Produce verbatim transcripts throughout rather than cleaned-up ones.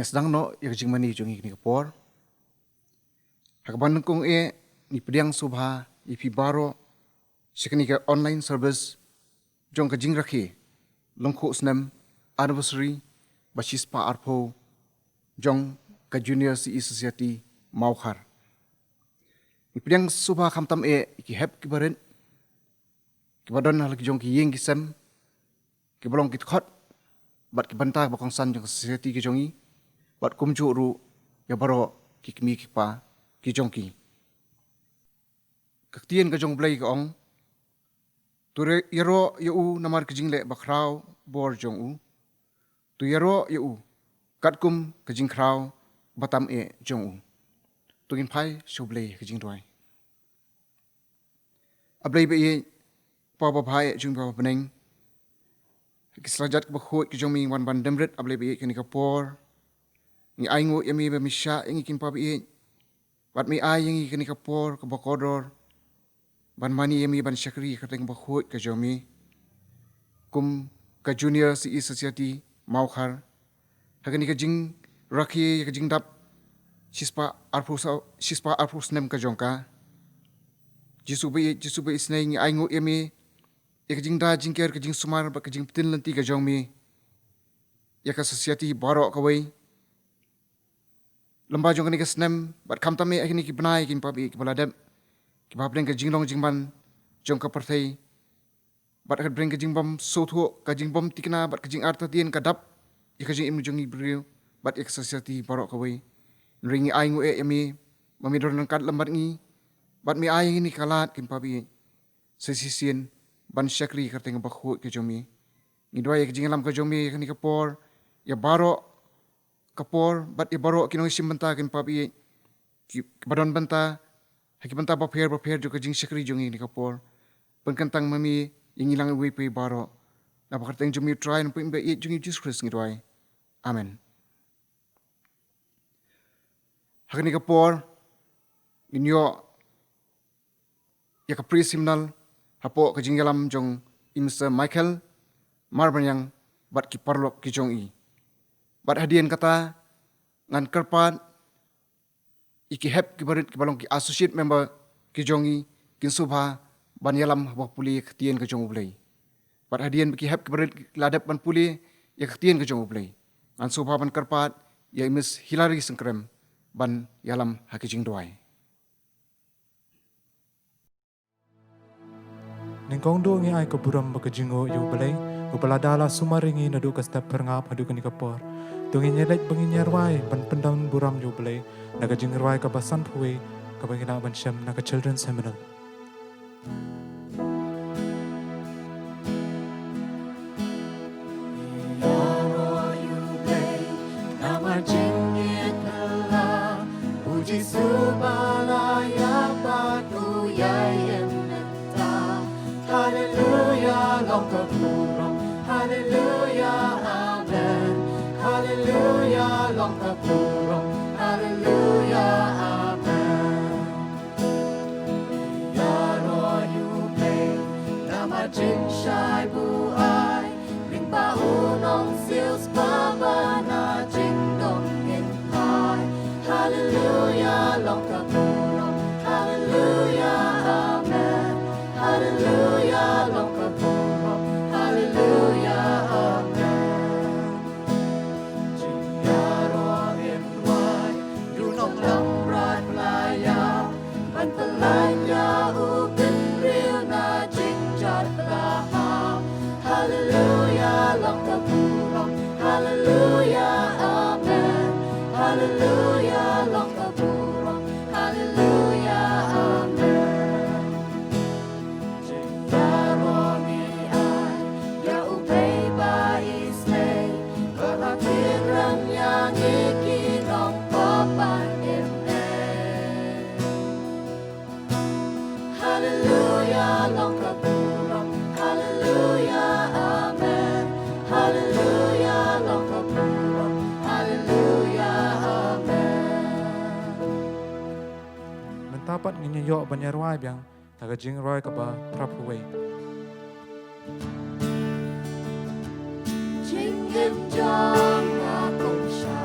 sdang noh ïa ka jingmane jong ngi kane ka por. Ha kaba nyngkong eh, ngi pdiang sngewbha ïa phi baroh sha kane ka online service jong ka jingrakhe lyngkhuh snem anniversary ba shispah arphew jong ka Junior C E Society Mawkhar. Ngi pdiang sngewbha khamtam eh ïa ki hep ki barit kiba don ha la ki jong ki ïing ki sem, kiba long ki dkhot bad ki bynta ba kongsan jong ka society ka jong ngi, bad kumjuh ruh ïa baroh ki kmie ki kpa ki jong ki. Ka ktien ka jong U Blei ka ong, to ïaroh ïa u namar ka jingleh bakhraw bor jong u, to ïaroh ïa u katkum ka jingkhraw batam eh jong u. To ngin phai sha U Blei ka jingduwai. A Blei ba ïeit, Kpa babha eh jong ngi ba ha bneng, ki slajat kiba khuid ki jong me wan ban dep rit, A Blei ba ïeit, kane ka por ngi ainguh ïa me ba me shah ïa ngi, kine Kpa ba ïeit, bad me ai ïa ngi kane ka por kaba kordor ban mane ïa me, ban shakri ha ka kyrteng kaba khuid ka jong me kum ka Junior C E Society Mawkhar ha kane ka jingrakhe ïa ka jingdap shispah arphew sa-, shispah arphew snem ka jong ka. Jisu ba ïeit, Jisu ba isynei, ngi ainguh ïa me ïa ka jingda jingker, ka jingsumar bad ka jingpyntip lynti ka jong me ïa ka society baroh kawei. Lem bad jong kane ka snem bad khamtam eh ha kine ki bnai, kine Kpa ba ïeit, kiba la dep, kiba hapdeng ka jinglong jingman jong ka pyrthei bad hapdeng ka jingbym sngewthuh, ka jingbym thikna bad ka jingartatien ka dap ïa ka jingim jong ngi briew bad ïa ka society baroh kawei. Hynrei ngi ainguh eh ïa me ba me don ryngkat lem bad ngi, bad me ai ïa ngi kane ka lad, kine Kpa ba ïeit, sa shisien ban shakri ha ka kyrteng kaba khuid ka jong me. Ngi duwai ïa ka jingïalam ka jong me ïa kane ka por, ïa baroh ka por bad ïa baroh ki nongshim bynta, kine Kpa ba ïeit, kiba don bynta ha ki bynta bapher bapher jong ka jingshakri jong ngi ha kane ka por. Pynkyntang ma me ïa ngi lang iwei pa iwei baroh. Naba ha ka kyrteng jong me U Trai Nongpynim ba ïeit jong ngi Jisu Khrist ngi duwai. Amen. Ha kane ka por ngin ïoh ïa ka praise hymnal hapoh ka jingïalam jong i Mister Michael Marbaniang bad ki paralok ki jong i. Bad hadien kata ngan kyrpad ïa ki hep ki barit kiba long ki associate member ki jong i, kin sngewbha ban ïalam haba pule ïa ka ktien ka jong U Blei. Bad hadien ba ki hep ki barit ki la dep ban pule ïa ka ktien ka jong U Blei, ngan sngewbha ban kyrpad ïa i Miss Hilary Sengkrem ban ïalam ha ka jingduwai. Nyngkong duh ngi ai ka burom bad ka jingnguh ïa U Blei, uba la da la sumar ïa ngi naduh ka step phyrngap haduh kane ka por. To ngin ïaleit ba ngin ïarwai ban pyndon burom ïa U Blei na ka jingrwai kaba sanphew wei, kaba ngi lah ban shem na ka Children's Hymnal. Ïaroh ïa U Blei namar jingïeit phylla, U Jisu ba la ïa pat u ïai im mynta. Haleluya, long ka burom. Haleluya, amen. Haleluya, long ka burom. Haleluya, amen. Ïaroh ïa U Blei namar jingshai ba u ai, lyngba u Nongsiewspah ba na jingdom ngin phai. Haleluya, long ka burom. Haleluya, amen. Haleluya, long ka burom. Haleluya, amen. Jingïaroh im wai, ïa u nonglam bad la ïa ban pynlait ïa u bynriew na jingjot ba ha. Haleluya, long ka burom. Haleluya, amen. Haleluya, long ka burom. Haleluya, amen. Jingïaroh ngi ai ïa U Blei ba isynei, ba la pynrem ïa ngi ki nongpop ban im ei. Haleluya, long ka burom. Haleluya, amen. Haleluya, long ka burom. Haleluya, amen. Mynta pat ngin ïoh ban ïarwai biang na ka jingrwai kaba phra phew wei. Jingim jong nga kum sha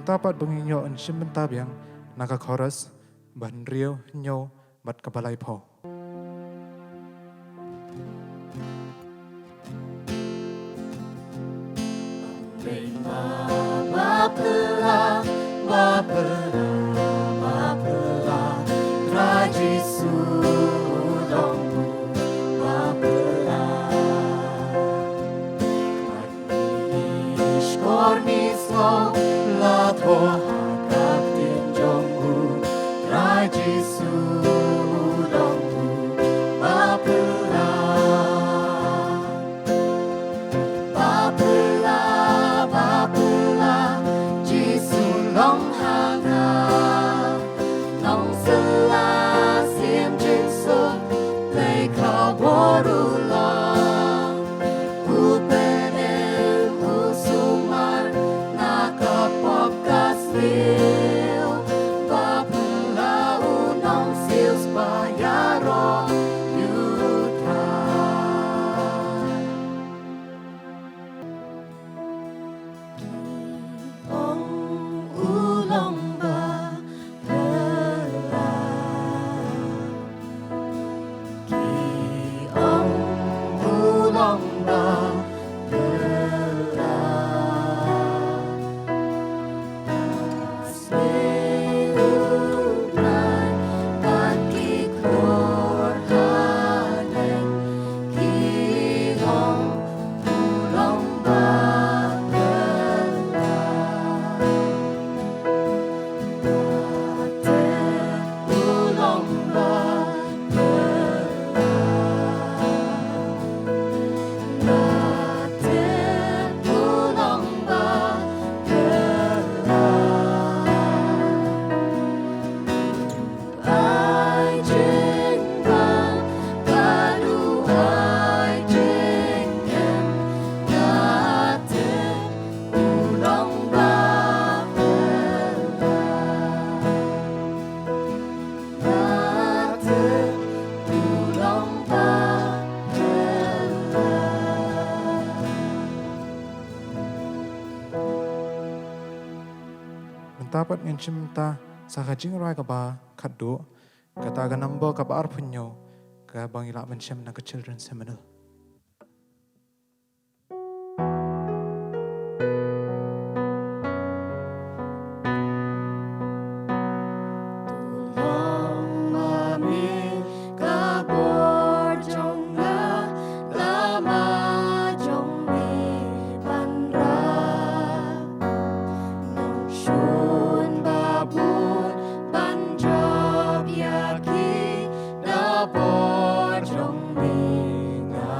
Mynta pat ba ngin ïoh ban shim bynta biang na ka chorus ba hynriew, hynñiew bad kaba laiphew. Ba phylla, ba phylla, ba phylla, Trai Jisu u long u ba phylla. Ngi shkor ngi sngew la thoh ha ka ktien jong u, Trai Jisu u long u ba phylla. Ba phylla, ba phylla, Jisu long ha nga. Nongsylla shim jingsuk, plie khubor u long. U pynim u sumar na ka pop ka sniew. Ba phylla u nongsiew spah ïaroh ïa u Trai. Ong u long ba phylla. Ki ong u long ba phylla. Sniew u Trai bad ki khor hadien ki ong u long ba phylla. Nga tip u long ba phylla. Nga tip u long ba phylla. Ai jingpang bad u ai jingim, nga tip u long ba phylla. Nga tip u long ba phylla. Mynta pat ngin shim bynta sa ka jingrwai kaba khatduh, kata ka number kaba arphew hynñiew, kaba ngi lah ban shem na ka Children's Hymnal. To long ma me ka bor jong nga, lama jong me ban rah. Nongshun ba bun ban jop ïa ki, da bor jong me nga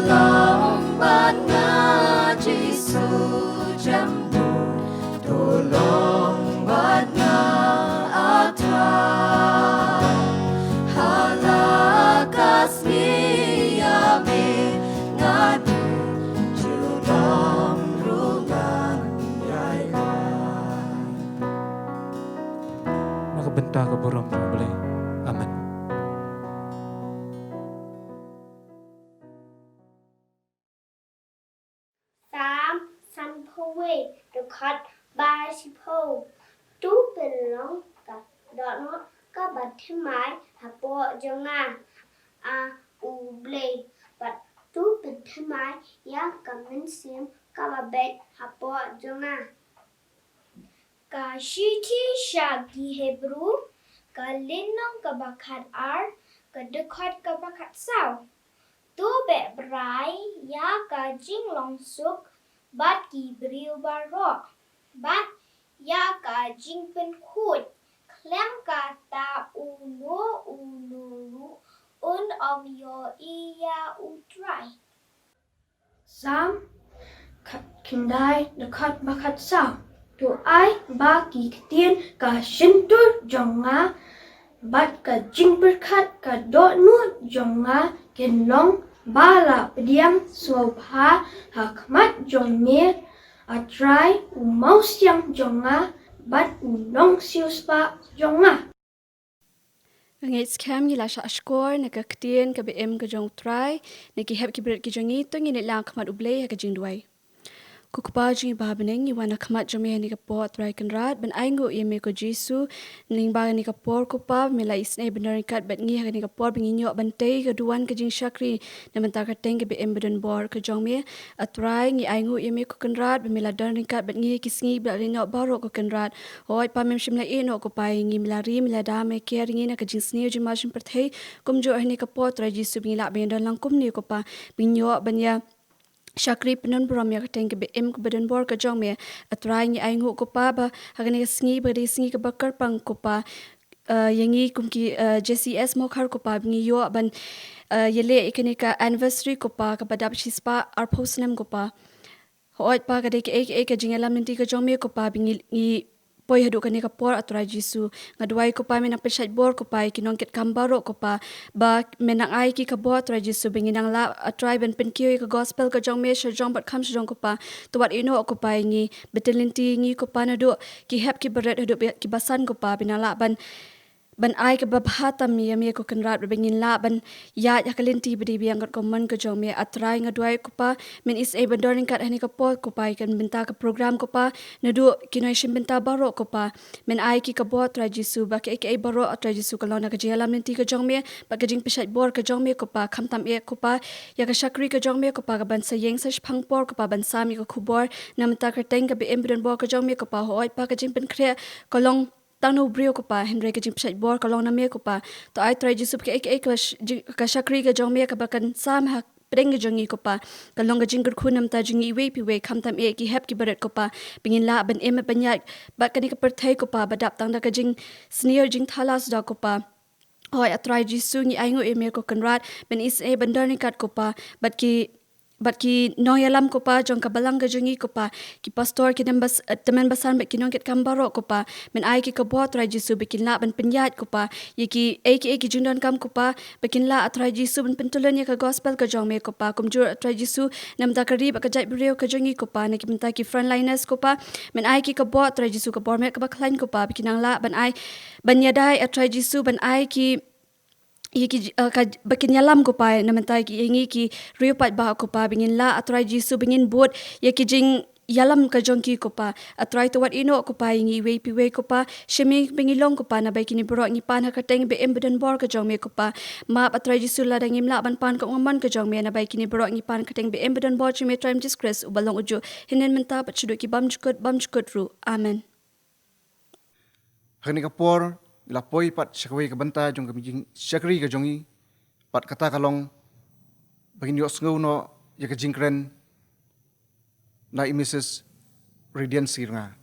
Long bad nga Jisu jambur, to long bad nga a Trai. Ha la ka sngi ïa me nga duh, ju dang ruh ngan ïai rai. Na ka bynta ka burom jong U Blei. Amen. Salm sanphew wei, dkhot ba shiphew. To pynlong ka dohnud kaba thymmai hapoh jong nga, A U Blei, bad to pynthymmai ïa ka mynsiem kaba beit hapoh jong nga. Ka shithi sha ki Hebru, ka lynnong kaba khatar, ka dkhot kaba khatsaw. To beh brai ïa ka jinglongsuk bad ki briew baroh, bad ïa ka jingpynkhuid, khlem kata uno uno ruh un ym ïohi ïa U Trai. Salm khatkhyndai, dkhot ba khatsaw. To ai ba ki ktien ka shyntur jong nga bad ka jingpyrkhat ka dohnud jong nga kin long ba la pdiang sngewbha ha khmat jong me, A Trai, U Mawsiang jong nga bad U Nongsiewspah jong nga. Nga ngeit skhem ngi la shah shkor na ka ktien kaba im ka jong U Trai, na ki hep ki bret ki jong ngi, to ngin leit lang ha khmat U Blei ha ka jingduwai. Ko Kpa jong ngi ba ha bneng, ngi wan ha khmat jong me ha kane ka por, Trai Kynrad, ban ainguh ïa me ko Jisu, lyngba kane ka por ko Pa, me la isynei ban don ryngkat bad ngi ha kane ka por, ba ngin ïoh ban tei ka duwan ka jingshakri na bynta ka kyrteng kaba im ba donbor ka jong me. A Trai, ngi ainguh ïa me ko Kynrad, ba me la don ryngkat bad ngi ha ki sngi ba la leit noh baroh ko Kynrad. Hooid Pa, mem shym la ïeh noh ko Pa ïa ngi, me la ri, me la da, me care ïa ngi na ka jingsniew jingma jingpyrthei. Kumjuh ha kane ka por Trai Jisu, ba ngin lah ban ïadon lang kumne ko Pa, ba ngin ïoh ban ïa shakri pyndonburom ïa ka kyrteng kaba im kaba donbor ka jong me. A Trai, ngi ainguh ko Pa ba ha kane ka sngi ba ka dei ka sngi kaba kyrpang ko Pa, eh, ïa ngi kum ki, eh, J C S Mawkhar ko Pa, ba ngi ïoh ban, eh, ïaleh ïa kane ka anniversary ko Pa, kaba dap shispah arphew snem ko Pa. Hooid Pa, ka dei kaei kaei ka jingïalam lynti ka jong me ko Pa, ba ngi, ngi poi haduh kane ka por, A Trai Jisu. Nga duwai ko Pa, me nang pynshait bor ko Pa ïa ki nongkitkam baroh ko Pa, ba me nang ai ki ka bor, A Trai Jisu, ba ngin nang lah, A Trai, ban pynkiew ïa ka gospel ka jong me sha jong bad kham sha jong ko Pa. To wat ïehnoh ko Pa ïa ngi, bteng lynti ïa ngi ko Pa, naduh ki hep ki bret haduh ki basan ko Pa, ba ngin nang lah ban ban ai kaba bha tam ïa me ko Kynrad, ba ngin lah ban ïaid ha ka lynti ba dei biang katkum mon ka jong me. A Trai, nga duwai ko Pa, men isynei ban don ryngkat ha kane ka por ko Pa, ïa ka bynta ka program ko Pa, naduh ki nongshim bynta baroh ko Pa. Men ai ki ka bor, Trai Jisu, ba kaei kaei baroh, A Trai Jisu, ka long na ka jingïalam lynti ka jong me bad ka jingpynshait bor ka jong me ko Pa. Khamtam eh ko Pa ïa ka shakri ka jong me ko Pa, kaban sa ïeng sa shipang por ko Pa, ban sam ïa ka khubor na bynta ka kyrteng kaba im ba donbor ka jong me ko Pa. Hooid Pa, ka jingpynkhreh ka long tang na u briew ko Pa, hynrei ka jingpynshait bor ka long na me ko Pa. To ai, Trai Jisu, ba kaei kaei ka sh-, jing-, ka shakri ka jong me kaba kan sam hapdeng ka jong ngi ko Pa, ka long ka jingkyrkhu na bynta jong ngi iwei pa iwei, khamtam eh ki hep ki bret ko Pa, ba ngin lah ban im ban ïaid bad kane ka pyrthei ko Pa, ba dap tang da ka jingsniew jingthala suda ko Pa. Hooid, A Trai Jisu, ngi ainguh ïa me ko Kynrad, men isynei ban don ryngkat ko Pa bad ki bad ki nongïalam ko Pa jong ka balang ka jong ngi ko Pa, ki pastor, ki tymmen bas-, eh, tymmen basan bad ki nongkitkam baroh ko Pa. Men ai ki ka bor, Trai Jisu, ba kin lah ban pynïaid ko Pa ïa kiei kiei ki jingdonkam ko Pa, ba kin lah, A Trai Jisu, ban pyntylun ïa ka gospel ka jong me ko Pa. Kumjuh, A Trai Jisu, na bynta ka ri bad ka jaitbynriew ka jong ngi ko Pa, na ki bynta ki frontliners ko Pa, men ai ki ka bor, A Trai Jisu, ka bor met kaba khlaiñ ko Pa, ba kin nang lah ban ai, ban ïada, A Trai Jisu, ban ai ki ïa ki, eh, ka, ba kin ïalam ko Pa, na bynta ki, ïa ngi ki riew paidbah ko Pa, ba ngin lah, A Trai Jisu, ba ngin bud ïa ki jingïalam ka jong ki ko Pa. A Trai, to wat ïehnoh ko Pa ïa ngi iwei pa iwei ko Pa, shim ïa ngi ba ngi long ko Pa, naba ïa kine baroh ngi pan ha ka kyrteng ba im ba donbor ka jong me ko Pa. Map, A Trai Jisu, lada ngim lah ban pan katkum ka mon ka jong me, naba ïa kine baroh ngi pan ha ka kyrteng ba im ba donbor jong me, Trai Jisu Khrist, uba long ujuh, hynnin, mynta bad shaduh ki bymjukut bymjukut ruh. Amen. Ha kane ka por, ngi la poi pat sha kawei ka bynta jong ka jingshakri ka jong ngi, pat kata ka long ba ngin ïohsngew noh ïa ka jingkren na i Missus Radiance Sirnga.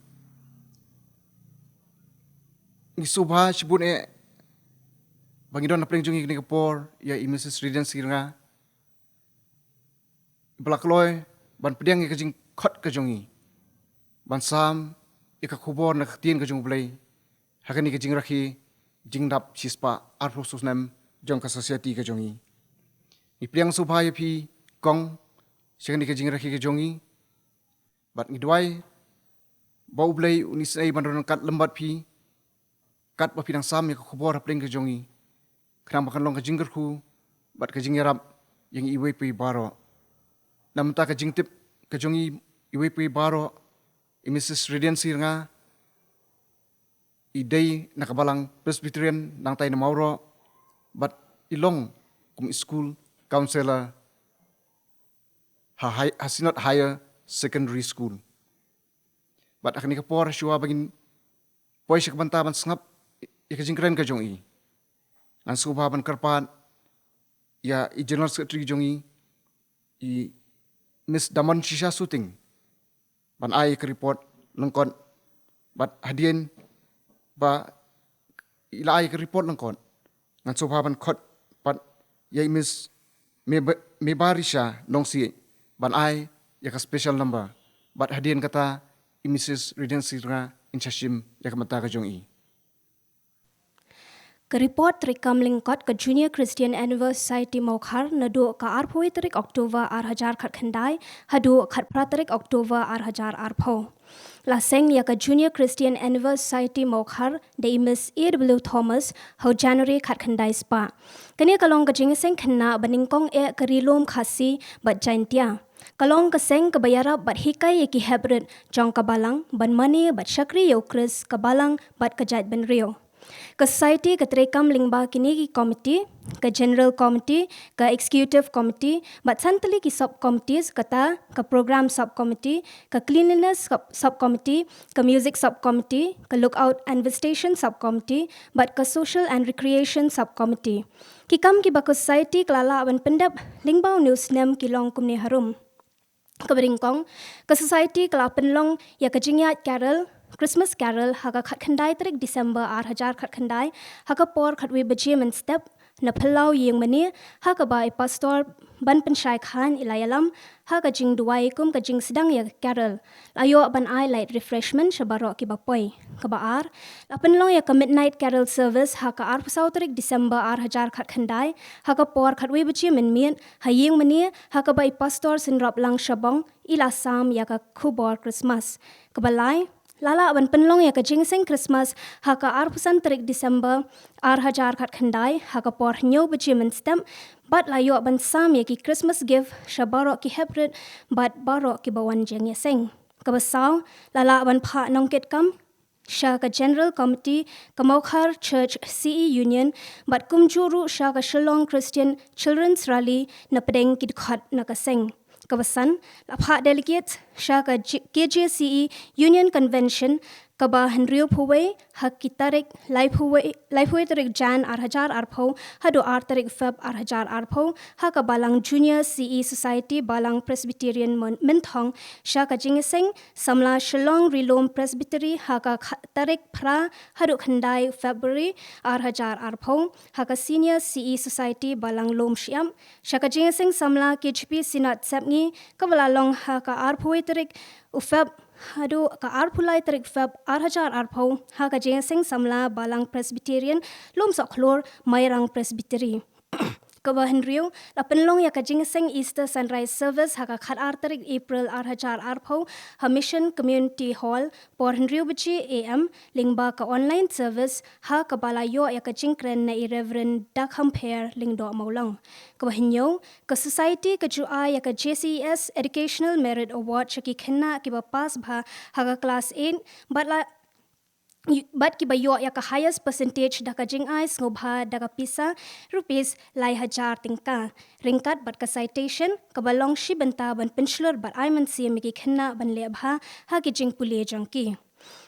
Ngi sngewbha shibun eh ba ngi don na pdeng jong ngi kane ka por ïa i Missus Radiance Sirnga. ba la kloi ban pdiang ïa ka jingkhot ka jong ngi ban sam ïa ka khubor na ka ktien ka jong U Blei ha kane ka jingrakhe jingdap shispah arphew snem jong ka Society ka jong ngi. Ngi pdiang sngewbha ïa phi kong sha kane ka jingrakhe ka jong ngi, bad ngi duwai ba U Blei un isynei ban don kat lem bad phi, kat ba phi dang sam ïa ka khubor hapdeng ka jong ngi, khnang ba kan long ka jingkyrkhu bad ka jingïarap ïa ngi iwei pa iwei baroh. Na mynta ka jingtip ka jong ngi iwei pa iwei baroh, i Missus Radiancy Rnga i dei na ka Balang Presbyterian nangtai na Mawroh, bad i long kum i school counselor ha, ha Synod Higher Secondary School. Bad ha kane ka por, shuwa ba ngin poi sha ka bynta ban sngap ïa ka jingkren ka jong i, ngan sngewbha ban kyrpad ïa i General Secretary jong i, i Miss Damon Shisha Suting, ban ai ka report lyngkot. Bad hadien ba i la ai ka report lyngkot, ngan sngewbha ban khot pat ïa i Miss Meba-, Mebarisha Nongsiej ban ai ïa ka special number. Bad hadien kata i Missus Radiancy Rnga in sa shim ïa ka bynta ka jong i. Ka report treikam lyngkot ka Junior Christian Anniversary Society Mawkhar naduh ka arphew tarik October ar hajar khatkhyndai haduh khatphra tarik October ar hajar arphew. La seng ïa ka Junior Christian Anniversary Society Mawkhar da i Miss A W Thomas ha u January khatkhyndai spah. Kane ka long ka jingïaseng khynnah ba nyngkong eh ka Ri Lum Khasi bad Jaintia. Ka long ka seng kaba ïarap bad hikai ïa ki heprit jong ka balang ban mane bad shakri ïa U Khrist, ka balang bad ka jaitbynriew. Ka Society ka treikam lyngba kine ki committee: ka General Committee, ka Executive Committee, bad san tylli ki sub-committees, kata ka Program Sub-Committee, ka Cleanliness Sub-, Sub-Committee, ka Music Sub-Committee, ka Lookout and Visitation Sub-Committee, bad ka Social and Recreation Sub-Committee. Ki kam kiba ka Society ka la lah ban pyndep lyngba une u snem ki long kumne harum. Kaba nyngkong, ka Society ka la pynlong ïa ka jingïaid carol, Christmas Carol, ha ka khatkhyndai tarik December ar hajar khatkhyndai, ha ka por khatwei baje mynstep, na phyllaw ïing mane, ha kaba i Pastor Banpynshai Chyne i la ïalam ha ka jingduwai kum ka jingsdang ïa ka carol. La ïoh ban ai light refreshment sha baroh kiba poi. Kaba ar, la pynlong ïa ka Midnight Carol Service ha ka arphew saw tarik December ar hajar khatkhyndai, ha ka por khatwei baje mynmiet, ha ïing mane, ha kaba i Pastor Synroplang Shabong i la sam ïa ka khubor Christmas. Kaba lai, la lah ban pynlong ïa ka jingïaseng Christmas ha ka arphew san tarik December ar hajar khatkhyndai, ha ka por hynñiew baje mynstep, bad la ïoh ban sam ïa ki Christmas gift sha baroh ki heprit bad baroh kiba wan jingïaseng. Kaba saw, la lah ban phah nongkitkam sha ka General Committee ka Mawkhar Church C E Union, bad kumjuh ruh sha ka Shillong Christian Children's Rally na pdeng ki dkhot na ka seng. Kaba san, la phah delegate sha ka J-, K J C E Union Convention, kaba hynriewphew wei, ha ki tarik laiphew wei, laiphew wei tarik Jan ar hajar arphew haduh ar tarik Feb ar hajar arphew, ha ka Balang Junior C E Society Balang Presbyterian Mon-, Mynthong, sha ka jingïaseng samla Shillong Ri Lum Presbytery ha ka kha-, tarik phra haduh khyndai February ar hajar arphew, ha ka Senior C E Society Balang Lum Shyiap, sha ka jingïaseng samla K J P Synod Sepngi, kaba la long ha ka arphew wei tarik u Feb haduh ka arphew lai tarik Feb ar hajar arphew, ha ka jingïaseng samla Balang Presbyterian Lumsohkhlur Mairang Presbytery. Kaba hynriew, la pynlong ïa ka jingïaseng Easter Sunrise Service ha ka khatar tarik April ar hajar arphew, ha Mission Community Hall, por hynriew baje A M, lyngba ka online service, ha kaba la ïoh ïa ka jingkren na i Reverend Dakhampher Lyngdoh Mawlong. Kaba hynñiew, ka Society ka ju ai ïa ka J C E S Educational Merit Award sha ki khynnah kiba pass bha ha ka class eight, bad la bad kiba ïoh ïa ka highest percentage da ka jingai sngewbha da ka pisa rupees lai hajar tyngka, ryngkat bad ka citation, kaba long shi bynta ban pynshlur bad ai mynsiem ïa ki khynnah ban leh bha ha ki jingpule jong ki.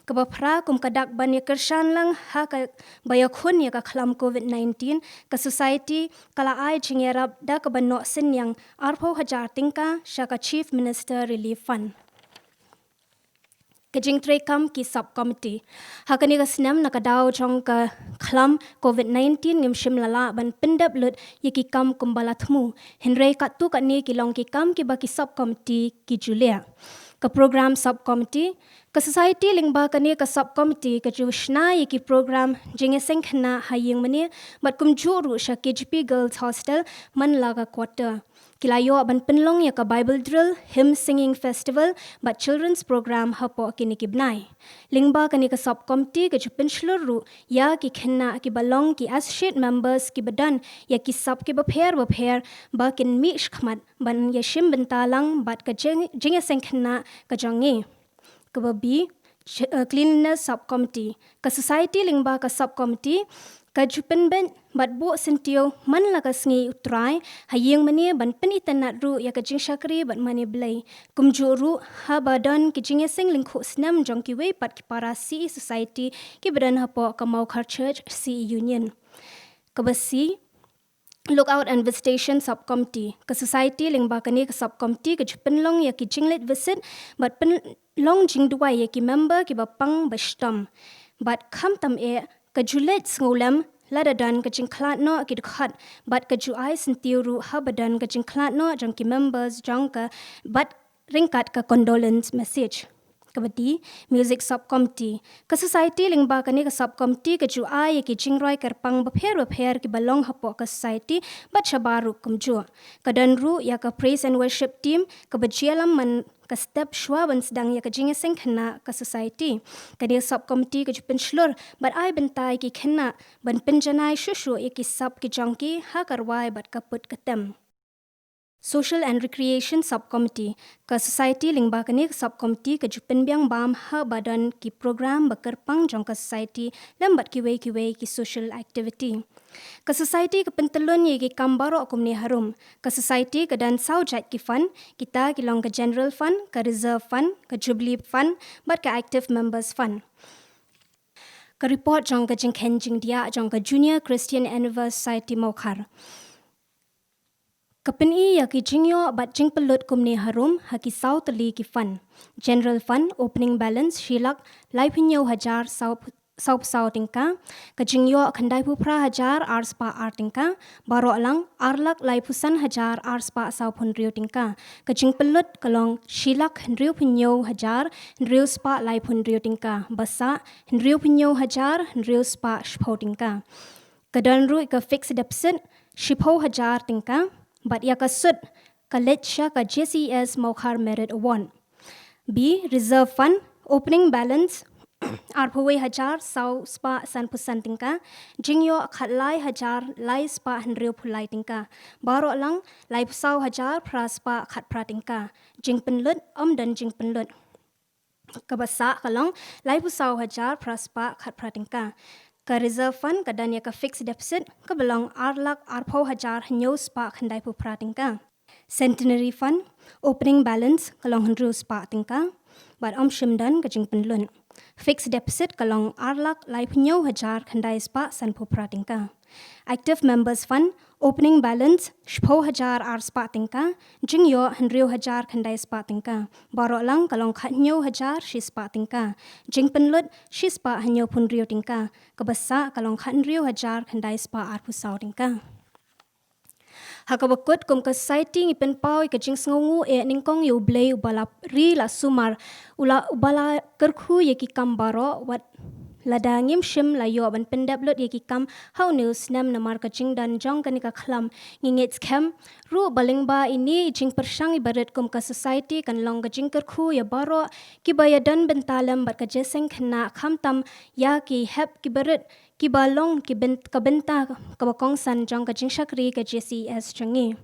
Kaba phra, kum ka dak ban ïakyrshan lang ha kaba ïakhun ïa ka khlam covid nineteen, ka Society ka la ai jingïarap da kaba noh synñiang arphew hajar tyngka sha ka Chief Minister Relief Fund. Ka jingtrei kam ki sub committee. Ha kane ka snem na ka daw jong ka khlam covid nineteen ngim shym la lah ban pyndep lut ïa ki kam kumba la thmu. Hynrei katto katne ki long ki kam kiba ki sub committee ki ju leh. Ka program sub committee. Ka society lyngba kane ka sub committee ka ju shna ïa ki program jingïaseng khynnah ha ïing mane bad kumjuh ruh sha K G P Girls Hostel man la ka quarter. Ki la ïoh ban pynlong ïa ka Bible drill, hymn singing festival bad children's program hapoh kine ki bnai. Lyngba kane ka sub committee ka ju pynshlur ruh ïa ki khynnah kiba long ki associate members kiba don ïa ki sub kiba pher bapher ba kin mih shakhmat ban ïashim bynta lang bad ka jing- jingïaseng khynnah ka jong ngi. Kaba B, ch- uh, cleanliness sub committee. Ka society lyngba ka sub committee ka ju pynbeit bad buh syntiew man la ka sngi U Trai ha ïing mane ban pynitynnad ruh ïa ka jingshakri bad mane Blei. Kumjuh ruh haba don ki jingïaseng lyngkhuh snem jong kiwei pat ki para C E society kiba don hapoh ka Mawkhar Church C E Union. Kaba C, Lookout and Visitation Subcommittee. Ka society lyngba kane ka subcommittee ka ju pynlong ïa ki jingleit visit bad pynlong jingduwai ïa ki member kiba pang ba shitom. Bad khamtam eh ka ju leit sngewlem lada don ka jingkhlad noh ki dkhot bad ka ju ai syntiew ruh haba don ka jingkhlad noh jong ki members jong ka bad ryngkat ka condolence message. Kaba D, Music Subcommittee. Ka society lyngba kane ka subcommittee ka ju ai ïa ki jingrwai kyrpang bapher bapher kiba long hapoh ka society bad shabar ruh kumjuh. Ka don ruh ïa ka praise and worship team kaba ju ïalam man ka step shuwa ban sdang ïa ka jingïaseng khynnah ka society. Kane ka subcommittee ka ju pynshlur bad ai bynta ïa ki khynnah ban pynjanai shuh shuh ïa ki sub ki jong ki ha ka rwai bad ka put ka tem. Social and Recreation Subcommittee. Ka society lyngba kane ka subcommittee ka ju pynbiang bam haba don ki program ba kyrpang jong ka society lem bad kiwei kiwei ki social activity. Ka society ka pyntyllun ïa ki kam baroh kumne harum. Ka society ka don saw jait ki fund, kita ki long ka General Fund, ka Reserve Fund, ka Jubilee Fund bad ka Active Members Fund. Ka report jong ka jingkheiñ jingdiah jong ka Junior Christian Anniversary Society Mawkhar. Ka pyni ïa ki jingïoh bad jingpynlut kumne harum ha ki saw tylli ki fund. General Fund, opening balance shi lak laiphew hynñiew hajar saw saw phew saw tyngka. Ka jingïoh khyndaiphew phra hajar ar spah ar tyngka. Baroh lang ar lak laiphew san hajar ar spah saw phew hynriew tyngka. Ka jingpynlut ka long shi lak hynriewphew hynñiew hajar hynriew spah laiphew hynriew tyngka. Ba sah hynriewphew hynñiew hajar hynriew spah shiphew tyngka. Ka don ruh ka fixed deposit shiphew hajar tyngka bad ïa ka sut ka leit sha ka J C E S Mawkhar Merit Award. B, Reserve Fund, opening balance arphew wei hajar saw spah sanphew san tyngka, jingïoh khatlai hajar lai spah hynriewphew lai tyngka. Baroh lang laiphew saw hajar phra spah khatphra tyngka. Jingpynlut, ym don jingpynlut. Kaba sah ka long laiphew saw hajar phra spah khatphra tyngka. Ka Reserve Fund ka don ïa ka fixed deposit kaba long ar lak arphew hajar hynñiew spah khyndaiphew phra tyngka. Centenary Fund, opening balance ka long hynriew spah tyngka bad ym shym don ka jingpynlut. Fixed deposit ka long ar lak laiphew hynñiew hajar khyndai spah sanphew phra tyngka. Active Members Fund, opening balance shiphew hajar ar spah tyngka, jingïoh hynriew hajar khyndai spah tyngka. Baroh lang ka long khathynñiew hajar shi spah tyngka. Jingpynlut shi spah hynñiewphew hynriew tyngka. Kaba sah ka long khathynriew hajar khyndai spah arphew saw tyngka. Ha kaba kut, kum ka society ngi pynpaw ïa ka jingsngewnguh eh nyngkong ïa U Blei uba la ri la sumar, u la, uba la kyrkhu ïa ki kam baroh, wat lada ngim shym la ïoh ban pyndep lut ïa ki kam ha une u snem namar ka jingdon jong kane ka khlam. Ngi ngeit skhem ruh ba lyngba ine i jingpyrshang iba rit kum ka society kan long ka jingkyrkhu ïa baroh kiba ïadon bynta lem bad ka jingïaseng khynnah, khamtam ïa ki hep kiba rit kiba long ki byn-, ka bynta kaba kongsan jong ka jingshakri ka J C E S jong ngi.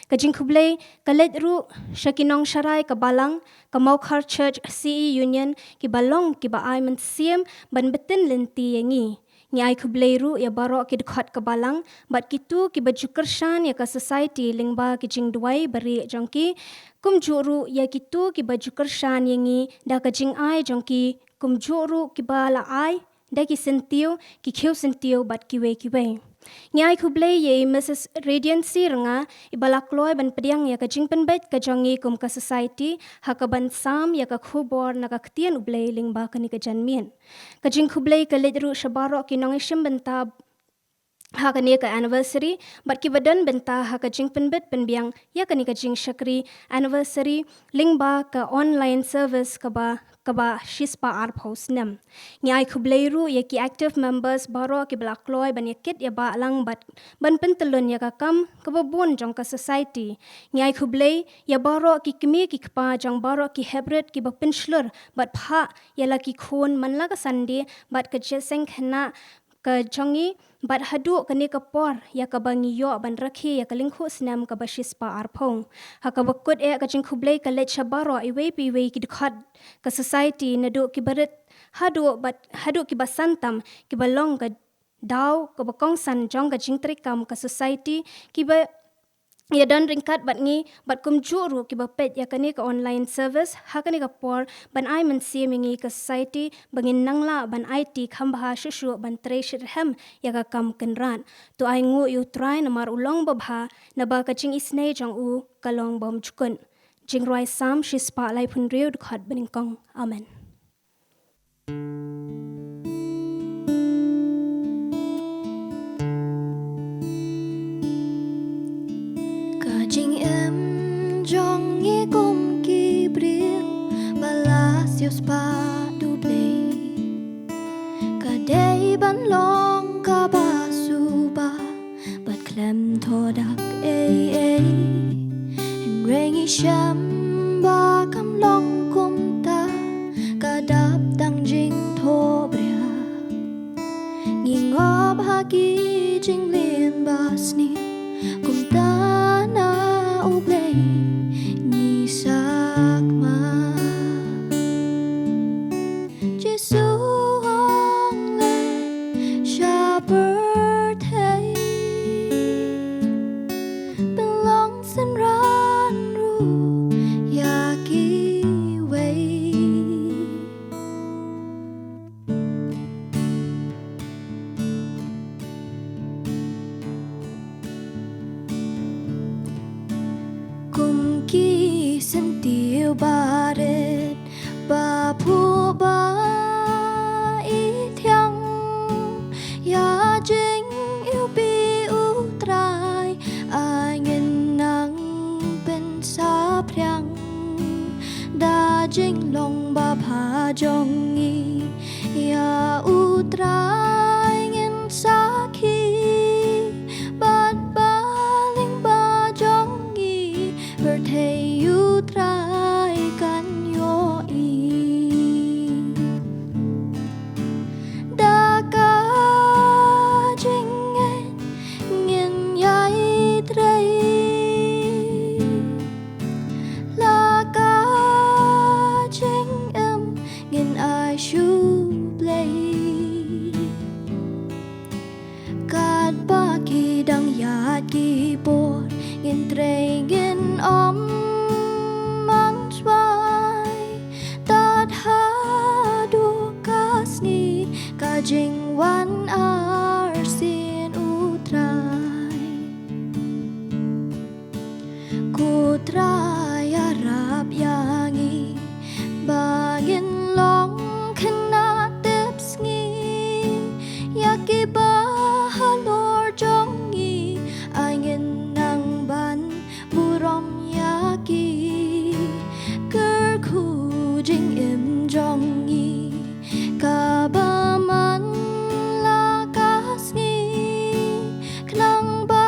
Ka jingkhublei ka leit ruh sha ki nongsharai ka balang, ka Mawkhar Church C E Union, kiba long kiba ai mynsiem ban btin lynti ïa ngi. Ngi ai khublei ruh ïa baroh ki dkhot ka balang bad kito kiba ju kyrshan ïa ka society lyngba ki jingduwai barieh jong ki, kumjuh ruh ïa kito kiba ju kyrshan ïa ngi da ka jingai jong ki, kumjuh ruh kiba la ai da ki syntiew, ki khiew syntiew bad kiwei kiwei. Ngi ai khublei ïa i Mrs Radiancy Rnga, iba la kloi ban pdiang ïa ka jingpynbeit ka jong ngi kum ka society, ha kaban sam ïa ka khubor na ka ktien U Blei lyngba kane ka janmiet. Ka jingkhublei ka leit ruh sha baroh ki nongïashim bynta ha kane ka anniversary, bad kiba don bynta ha ka jingpynbeit pynbiang ïa kane ka jingshakri anniversary lyngba ka online service kaba, kaba shispah arphew snem. Ngi ai khublei ruh ïa ki active members baroh kiba la kloi ban ïakit ïabahlang bad ban pyntyllun ïa ka kam kaba bun jong ka society. Ngi ai khublei ïa baroh ki kmie ki kpa jong baroh ki heprit kiba pynshlur bad phah ïa la ki khun man la ka Sunday bad ka jingïaseng khynnah ka jong ngi, bad haduh kane ka por ïa kaba ngi ïoh ban rakhe ïa ka lyngkhuh snem kaba shispah arphew. Ha kaba kut eh ka jingkhublei ka leit sha baroh iwei pa iwei ki dkhot ka society, naduh kiba rit haduh bad, haduh kiba san tam, kiba long ka daw kaba kongsan jong ka jingtrei kam ka society, kiba ïadon ryngkat bad ngi, bad kumjuh ruh kiba peit ïa kane ka online service ha kane ka por, ban ai mynsiem ïa ngi ka society ba ngin nang lah ban aiti kham bha shuh shuh ban trei shitrhem ïa ka kam kynrad. To ainguh ïa U Trai namar u long babha, naba ka jingisynei jong u ka long bymjukut. Jingrwai Salm shispah laiphew hynriew, dkhot banyngkong. Amen. Ka jingim jong ngi kum ki briew ba la siewspah da U Blei, ka dei ban long kaba suba bad khlem thoh dak ei ei. Hynrei ngi shem ba kam long kumta, ka dap tang jingthohbria. Ngi ngop ha ki jingleh ba sniew, kumta na U Blei ngi sakma. Jisu ong leit sha pyrthei, pynlong synran ruh ïa kiwei. Kum ki syntiew barit ba phuh ba i thiang ïa jingïohi U Trai, ai ngin nang pynsaphriang da jinglong babha jong ngi ïa U Trai. Ngin sakhi bad ba lyngba jong ngi pyrthei U Trai kan ïohi. Da ka jingngeit ngin ïai trei, la ka jingim ngin ai sha U Blei. Katba ki dang ïaid ki por, ngin trei ngin ym manswai, tad haduh ka sngi ka jingwan arsien U Trai. Ko Trai ïarap ïa ngi ba ngin long khynnah tipsngi, ïa kiba halor jong ngi ai ngin nang ban burom ïa ki. Kyrkhu jingim jong ngi kaba man la ka sngi, khnang ba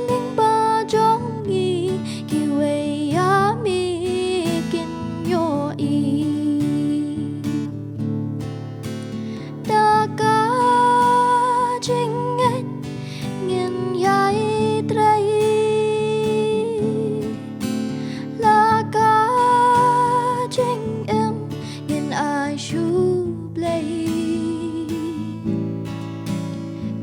lyngba jong ngi kiwei ïa me kin ïohi. Da ka jingngeit ngin ïai trei, la ka jingim ngin ai sha U Blei.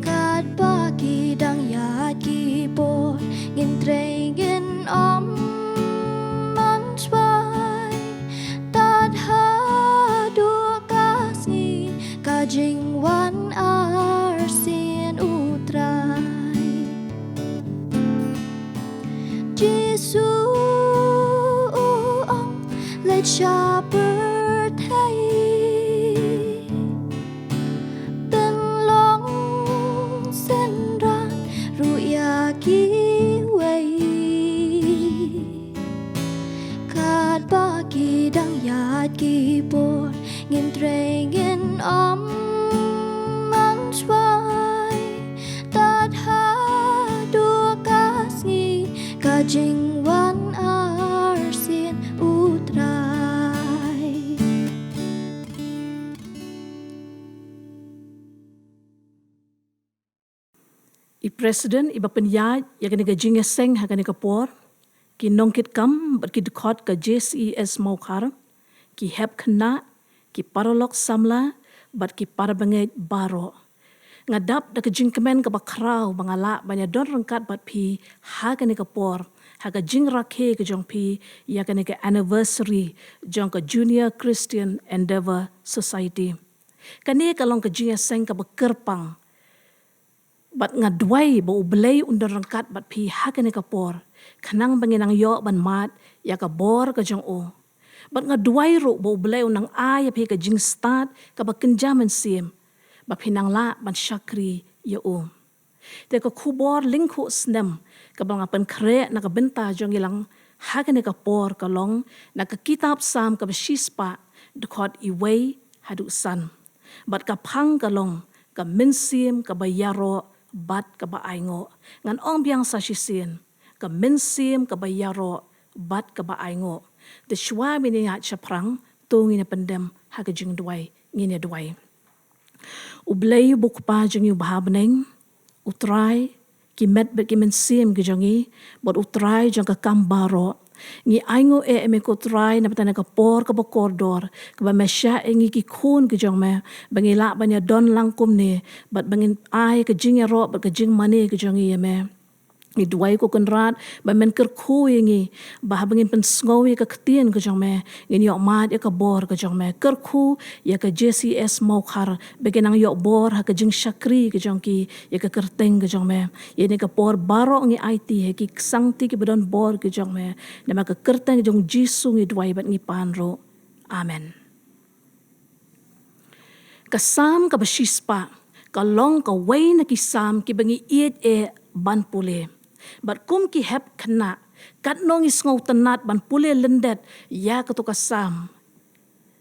Katba ki dang ïaid ki por, ngin trei ngin ym manswai, tad haduh ka sngi ka jingwan arsien U Trai. Sha pyrthei pynlong synran ruh ïa kiwei. Katba ki dang ïaid ki por, ngim trei ngin ym mynshuwa. Tad haduh ka sngi ka jingwan arsien U Trai. I President iba pynïaid ïa kane ka jingïaseng ha kane ka por, ki nongkitkam bad ki dkhot ka J C E S Mawkhar, ki hep khynnah, ki paralok samla bad ki parabangeit baroh. Nga dap da ka jingkmen kaba khraw ba nga lah ban ïadon ryngkat bad phi ha kane ka por, ha ka jingrakhe ka jong phi ïa kane ka anniversary jong ka Junior Christian Endeavour Society. Kane ka long ka jingïaseng kaba kyrpang. Bad nga duwai ba U Blei un don ryngkat bad phi ha kane ka por, khnang ba ngin nang ïoh ban mad ïa ka bor ka jong u. Bad nga duwai ruh ba U Blei un nang ai ïa phi ka jingstad kaba kynja mynsiem, ba phi nang lah ban shakri ïa u. Te ka khubor lyngkhuh snem kaba nga pynkhreh na ka bynta jong ngi lang ha kane ka por ka long na ka kitab Salm kaba shispah, dkhot iwei haduh san. Bad ka phang ka long ka mynsiem kaba ïaroh bad kaba ainguh. Ngan ong biang sa shisien, ka mynsiem kaba ïaroh bad kaba ainguh. Te shuwa ban ïaid shaphrang, to ngin ïa pyndem ha ka jingduwai, ngin ïa duwai. U Blei uba U Kpa jong ngi uba ha bneng, U Trai ki met bad ki mynsiem ki jong ngi, bad U Trai jong ka kam baroh. Ngi ainguh eh ïa me ko Trai na bynta kane ka por kaba kordor kaba me shah ïa ngi ki khun ki jong me, ba ngi lah ban ïadon lang kumne bad ba ngin ai ka jingïaroh bad ka jingmane ki jong ngi ïa me. Ngi duwai ko Kynrad ba men kyrkhu ïa ngi, ba haba ngin pynsngew ïa ka ktien ka jong me, ngin ïoh mad ïa ka bor ka jong me. Kyrkhu ïa ka J C E S Mawkhar ba kin nang ïoh bor ha ka jingshakri ka jong ki ïa ka kyrteng ka jong me. Ïa kane ka por baroh ngi aiti ha ki sangti kiba don bor ka jong me. Namar ka kyrteng jong U Jisu ngi duwai bad ngi pan ruh. Amen. Ka Salm kaba shispah ka long kawei na ki Salm kiba ngi ïeit eh ban pule. Bad kum ki hep khynnah, katno ngi sngewtynnat ban pule lyndet ïa kato ka Salm.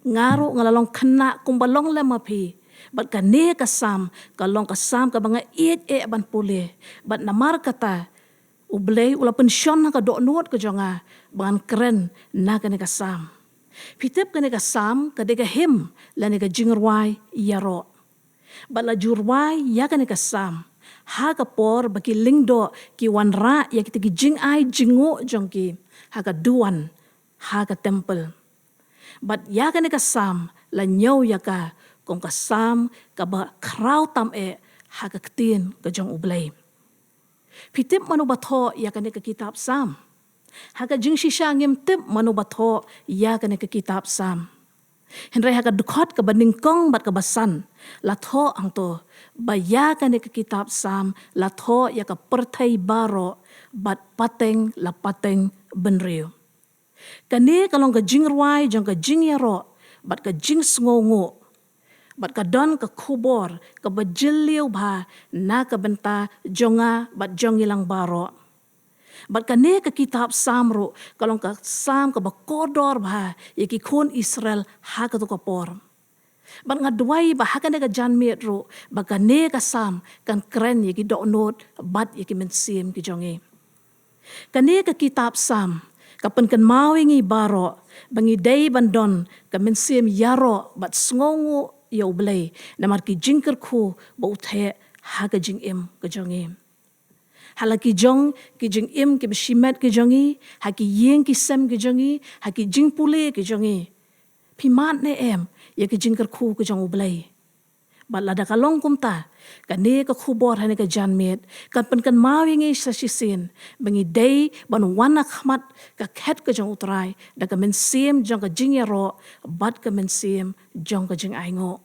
Nga ruh nga la long khynnah kumba long lem ma phi. Bad kane ka Salm ka long ka Salm kaba nga ïeit eh ban pule. Bad namar kata, U Blei u la pynshon ha ka dohnud ka jong nga ba ngan kren na kane ka Salm. Phi tip, kane ka Salm ka dei ka hymn lane ka jingrwai ïaroh. Bad la ju rwai ïa kane ka Salm ha ka por ba ki lyngdoh ki wanrah ïa kita ki jingai jingnguh jong ki ha ka duwan ha ka temple. Bad ïa kane ka Salm la ñiew ïa ka kum ka Salm kaba khraw tam eh ha ka ktien ka jong U Blei. Phi tip mano ba thoh ïa kane ka kitab Salm? Ha ka jingshisha ngim tip mano ba thoh ïa kane ka kitab Salm. Hynrei ha ka dkhot kaba nyngkong bad kaba san la thoh hangto ba ïa kane ka kitab Salm la thoh ïa ka pyrthei baroh bad pateng la pateng bynriew. Kane ka long ka jingrwai jong ka jingïaroh bad ka jingsngewnguh. Bad ka don ka khubor kaba jylliew bha na ka bynta jong nga bad jong ngi lang baroh. Bad kane ka kitab Salm ruh ka long ka Salm kaba kordor bha ïa ki khun Israel ha kato ka por. Bad nga duwai ba ha kane ka janmiet ruh ba kane ka Salm kan kren ïa ki dohnud bad ïa ki mynsiem ki jong ngi. Kane ka kitab Salm ka pynkynmaw ïa ngi baroh ba ngi dei ban don ka mynsiem ïaroh bad sngewnguh ïa U Blei namar ki jingkyrkhu ba u theh ha ka jingim ka jong ngi. Ha la ki jong ki jingim kiba shimet ki jong ngi, ha ki ïing ki sem ki jong ngi, ha ki jingpule ki jong ngi, phi mad ne em ïa ki jingkyrkhu ki jong U Blei? Bad lada ka long kumta, kane ka khubor ha kane ka janmiet kan pynkynmaw ïa ngi sa shisien ba ngi dei ban wan ha khmat ka khet ka jong U Trai da ka mynsiem jong ka jingïaroh bad ka mynsiem jong ka jingainguh.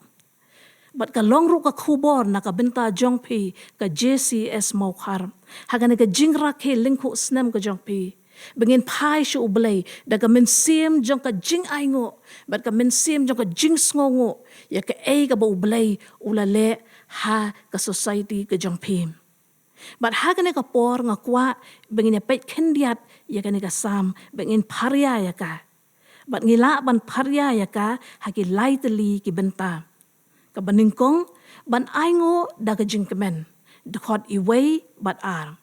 Bad ka long ruh ka khubor na ka bynta jong phi ka J C E S Mawkhar. Ha kane ka jingrakhe lyngkhuh snem ka jong phi, Ba ngin phai sha U Blei da ka mynsiem jong ka jingainguh bad ka mynsiem jong ka jingsngewnguh ïa kaei kaba U Blei u la leh ha ka society ka jong phi. Bad ha kane ka por nga kwah ba ngin ïa peit khyndiat ïa kane ka Salm, ba ngin pharia ïa ka. Bad ngi lah ban pharia ïa ka ha ki lai tylli ki bynta. Kaba nyngkong, ban ainguh da ka jingkmen, dkhot wei bad ar.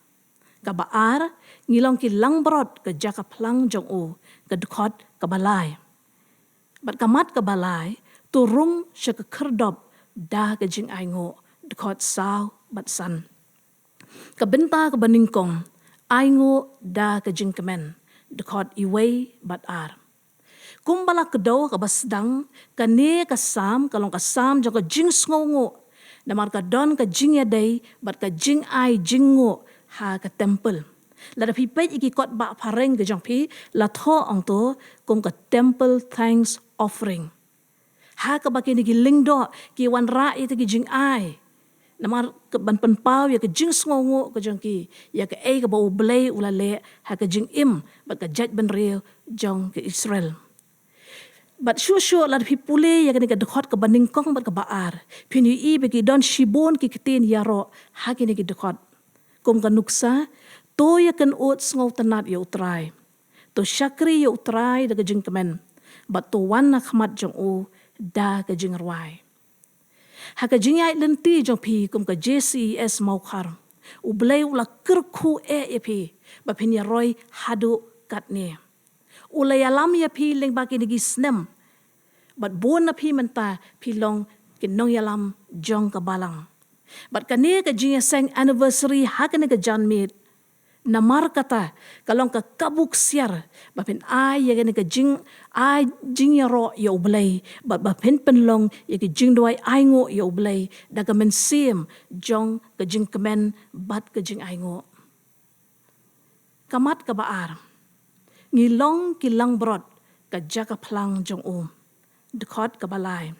Kaba ar, ngi long ki langbrot ka jaka phlang jong u, ka dkhot kaba lai. Bad ka mat kaba lai, to rung sha ka khyrdop da ka jingainguh, dkhot saw bad san. Ka bynta kaba nyngkong, ainguh da ka jingkmen, dkhot wei bad ar. Kumba la kdew kaba sdang, kane ka Salm ka long ka Salm jong ka jingsngewnguh, namar ka don ka jingïadei bad ka jingai jingnguh ha ka temple. Lada phi peit ïa ki kot ba phareng ka jong phi, la thoh ong to kum ka temple thanks offering. Ha kaba kine ki lyngdoh ki wanrah ïa kita ki jingai, namar ka ban pynpaw ïa ka jingsngewnguh ka jong ki ïa kaei kaba U Blei u la leh ha ka jingim bad ka jaitbynriew jong ka Israel. Bad shuh shuh lada phi pule ïa kane ka dkhot kaba nyngkong bad kaba ar, phin ïohi ba ki don shibun ki ktien ïaroh ha kine ki dkhot. Kum ka nuksa, to ïakynduh sngewtynnat ïa U Trai. To shakri ïa U Trai da ka jingkmen, bad to wan ha khmat jong u da ka jingrwai. Ha ka jingïaid lynti jong phi kum ka J C E S Mawkhar, U Blei u la kyrkhu eh ïa phi ba phin ïaroi haduh katne. U la ïalam ïa phi lyngba kine ki snem, bad bun na phi mynta phi long ki nongïalam jong ka balang. Bad kane ka jingïaseng anniversary ha kane ka janmiet, namar kata ka long ka kabu ksiar ba phin ai ïa kane ka jingai jingïaroh ïa U Blei, bad ba phin pynlong ïa ka jingduwai ainguh ïa U Blei da ka mynsiem jong ka jingkmen bad ka jingainguh. Ka mat kaba ar, ngi long ki langbrot ka jaka phlang jong u, dkhot kaba lai.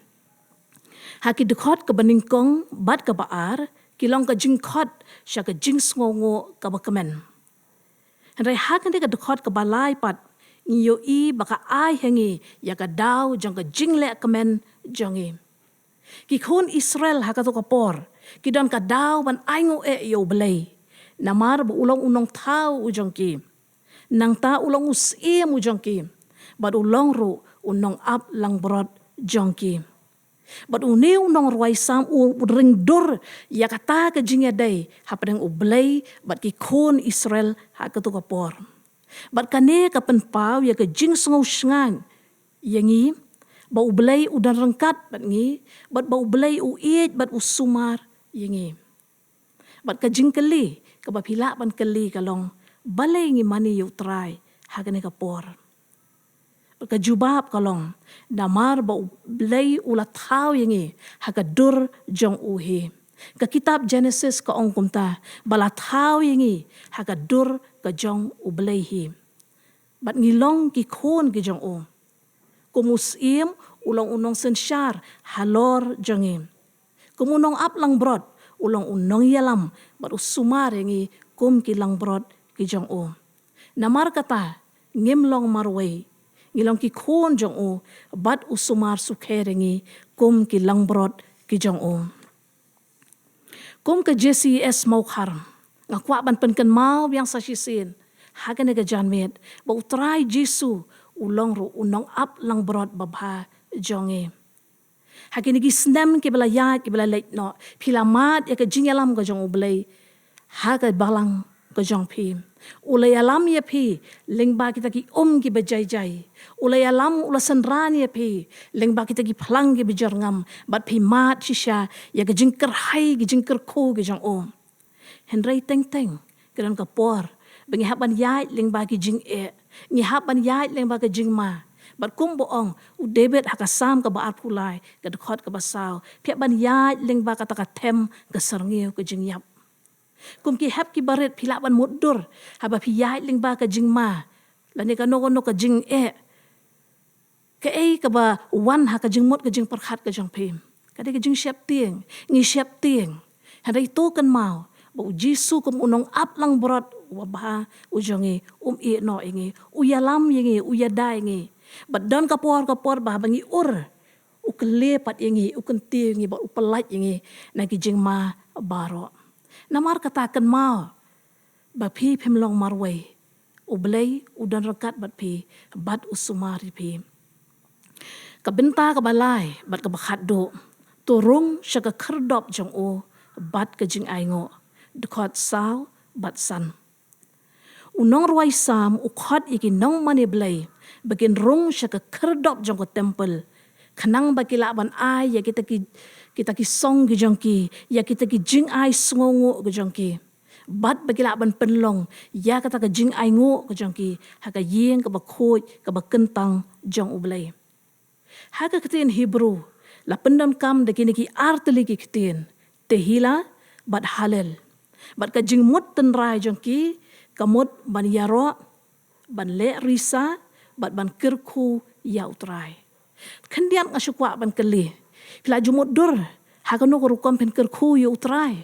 Ha ki dkhot kaba nyngkong bad kaba ar, ki long ka jingkhot sha ka jingsngewnguh kaba kmen. Hynrei ha kane ka dkhot kaba lai pat, ngi ïohi ba ka ai ha ngi ïa ka daw jong ka jingleh kmen jong ngi. Ki khun Israel ha kato ka por ki don ka daw ban ainguh eh ïa U Blei, namar ba u long u nongthaw u jong ki. Nangta u long u syiem u jong ki, bad u long ruh u nongap langbrot jong ki. Bad une u nongrwai Salm u ring dur ïa kata ka jingïadei hapdeng U Blei bad ki khun Israel ha kato ka por. Bad kane ka pynpaw ïa ka jingsngew shngaiñ ïa ngi ba U Blei u don ryngkat bad ngi, bad ba U Blei u ïeit bad u sumar ïa ngi. Bad ka jingkylli kaba phi lah ban kylli ka long, balei ngi mane ïa U Trai ha kane ka por? Bad ka jubab ka long, namar ba U Blei u la thaw ïa ngi ha ka dur jong u hi. Ka kitab Genesis ka ong kumta, ba la thaw ïa ngi ha ka dur ka jong U Blei hi. Bad ngi long ki khun ki jong u. Kum u syiem u long u nongsynshar halor jong ngi. Kum u nongap langbrot u long u nongïalam bad u sumar ïa ngi kum ki langbrot ki jong u. Namar kata, ngim long marwei, ngi long ki khun jong u, bad u sumar sukher ïa ngi kum ki langbrot ki jong u. Kum ka J C E S Mawkhar, nga kwah ban pynkynmaw biang sa shisien ha kane ka janmiet ba U Trai Jisu u long ruh u nongap langbrot babha jong ngi. Ha kine ki snem kiba la ïaid kiba la leit noh, phi la mad ïa ka jingïalam ka jong U Blei ha ka balang ka jong phi. U la ïalam ïa phi lyngba kita ki um kiba jai jai. U la ïalam, u la synran ïa phi lyngba kita ki phlang kiba jyrngam, bad phi mad shisha ïa ka jingkyrhai, ka jingkyrkhu ka jong u. Hynrei teng teng ki don ka por ba ngi hap ban ïaid lyngba ki jingeh, ngi hap ban ïaid lyngba ka jingma. Bad kumba ong u David ha ka Salm kaba arphew lai, ka dkhot kaba saw, phi hap ban ïaid lyngba kata ka them ka syrngiew ka jingïap. Kum ki hep kiba rit phi lah ban mutdur haba phi ïaid lyngba ka jingma lane kano kano ka jingeh. Kaei kaba wan ha ka jingmut ka jingpyrkhat ka jong phi? Ka dei ka jingsheptieng, ngi sheptieng. Hynrei to kynmaw Ba u Jisu kum u nongap langbrot uba bha u jong ngi, um ïehnoh ïa ngi, u ïalam ïa ngi, u ïada ïa ngi. Bad don ka por ka por ba haba ngi ur, u kylli pat ïa ngi, u kyntiew ïa ngi, bad u pyllait ïa ngi na ki jingma baroh. Namar kata kynmaw ba phi phim long marwei. U Blei u don ryngkat bad phi, bad u sumar ïa phi. Ka bynta kaba lai bad kaba khatduh, to rung sha ka khyrdop jong u bad ka jingainguh. Dkhot saw bad san. U nongrwai Salm u khot ïa ki nongmane Blei ba kin rung sha ka khyrdop jong ka temple, khnang ba ki lah ban ai ïa kita ki, kita ki song ki jong ki, ïa kita ki jingai sngewnguh ki jong ki. Bad ba ki lah ban pynlong ïa kata ka jingainguh ka jong ki ha ka ïing kaba khuid kaba kyntang jong U Blei. Ha ka ktien Hebrew la pyndonkam da kine ki artylli ki ktien, Tehillah bad Hallel. Bad ka jingmut tynrai jong ki ka mut ban ïaroh, ban leh risa, bad ban kyrkhu ïa U Trai. Khyndiat nga shu kwah ban kylli, phi la ju mutdur ha kano ka rukom phin kyrkhu ïa U Trai?